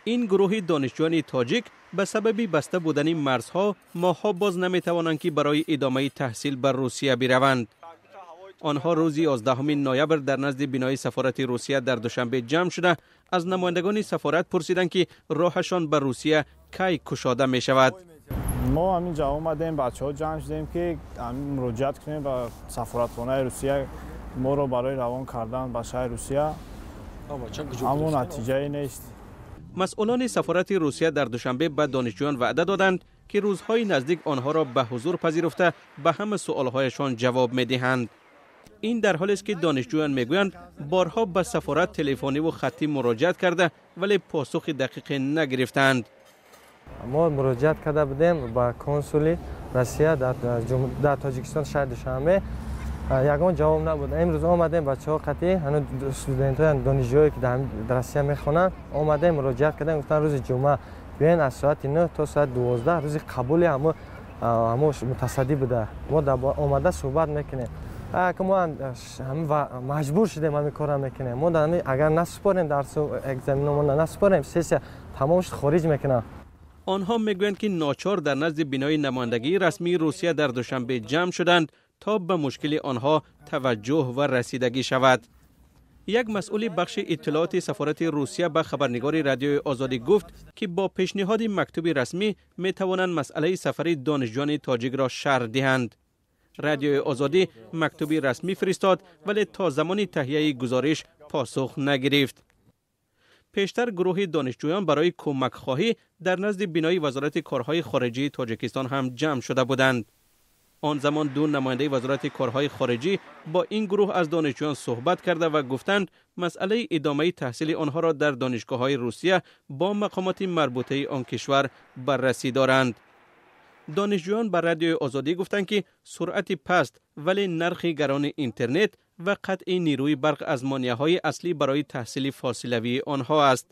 Ин гурӯҳи донишҷӯёни тоҷик ба сабаби баста будани марзҳо моҳҳо боз наметавонанд, ки барои идомаи таҳсил ба Русия бираванд. Онҳо рӯзи 11 ноябр дар назди бинои сафорати Русия дар Душанбе ҷамъ шуда, аз намояндагони сафорат пурсиданд, ки роҳашон ба Русия кай кушода мешавад. Мо ҳамин ҷо омадем, бачаҳо ҷамъ шудем, ки муроҷиат кунем ба сафоратхонаи Русия, моро барои равон кардан ба шаҳри Русия, аммо натиҷае нест. Масъулони сафорати Русия дар Душанбе ба донишҷӯён ваъда доданд, ки рӯзҳои наздик онҳоро ба ҳузур пазируфта, ба ҳама суолҳояшон ҷавоб медиҳанд. Ин дар ҳолест, ки донишҷӯён мегӯянд, борҳо ба сафорат телефониву хаттӣ муроҷиат карда, вале посухи дақиқе нагирифтаанд. Мо муроҷиат карда будем ба консули Россия дар Тоҷикистон, шаҳри Душанбе, ягон ҷавоб набуд. Имрӯз омадем, бачаҳо қатъӣ, ҳанӯз студентҳо, донишҷӯое, ки дар Россия мехонанд, омадем, муроҷиат кардем. Гуфтан, рӯзи ҷумъа биёен, аз соати 9 то соати 12 рӯзи қабули ҳамо мутасаддӣ буда, мо омада суҳбат мекунем. Мо маҷбур шудем, ҳамин корро мекунем. Мо агар насупорем дарсу экзаменомона насупорем, сессия тамом шуд, хориҷ мекунам. Онҳо мегӯянд, ки ночор дар назди бинои намояндагии расмии Русия дар Душанбе ҷамъ шуданд, то ба мушкили онҳо таваҷҷӯҳ ва расидагӣ шавад. Як масъули бахши иттилооти сафорати Русия ба хабарнигори Радиои Озодӣ гуфт, ки бо пешниҳоди мактуби расмӣ метавонанд масъалаи сафари донишҷӯёни тоҷикро шарҳ диҳанд. Радиои Озодӣ мактуби расмӣ фиристод, вале то замони таҳияи гузориш посух нагирифт. Пештар гурӯҳи донишҷӯён барои кӯмакхоҳӣ дар назди бинои Вазорати корҳои хориҷии Тоҷикистон ҳам ҷамъ шуда буданд. Он замон ду намояндаи Вазорати корҳои хориҷӣ бо ин гурӯҳ аз донишҷӯён суҳбат карда ва гуфтанд, масъалаи идомаи таҳсили онҳоро дар донишгоҳҳои Русия бо мақомоти марбутаи он кишвар баррасӣ доранд. Донишҷӯён ба Радиои Озодӣ гуфтанд, ки суръати паст, вале нархи гарони интернет ва қатъи нерӯи барқ аз монеаҳои аслӣ барои таҳсили фосилавии онҳо аст.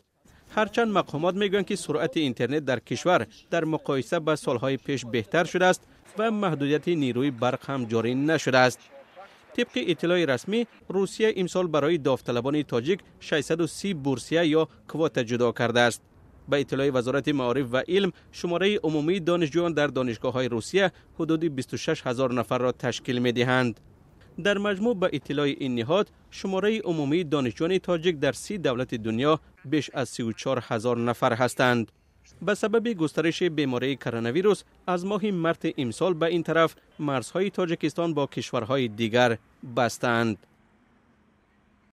Ҳарчанд мақомот мегӯянд, ки суръати интернет дар кишвар дар муқоиса ба солҳои пеш беҳтар шудааст ва маҳдудияти нерӯи барқ ҳам ҷорӣ нашудааст. Тибқи иттилои расмӣ, Русия имсол барои довталабони тоҷик 630 бурсия ё квота ҷудо кардааст. Ба иттилои Вазорати маориф ва илм, шумораи умумии донишҷӯён дар донишгоҳҳои Русия ҳудуди 26 ҳазор нафарро ташкил медиҳанд. Дар маҷмӯъ, ба иттилои ин ниҳод, шумораи умумии донишҷӯёни тоҷик дар 30 давлати дунё беш аз 34 ҳазор нафар ҳастанд. Ба сабаби густариши бемории коронавирус аз моҳи марти имсол ба ин тараф марзҳои Тоҷикистон бо кишварҳои дигар бастаанд.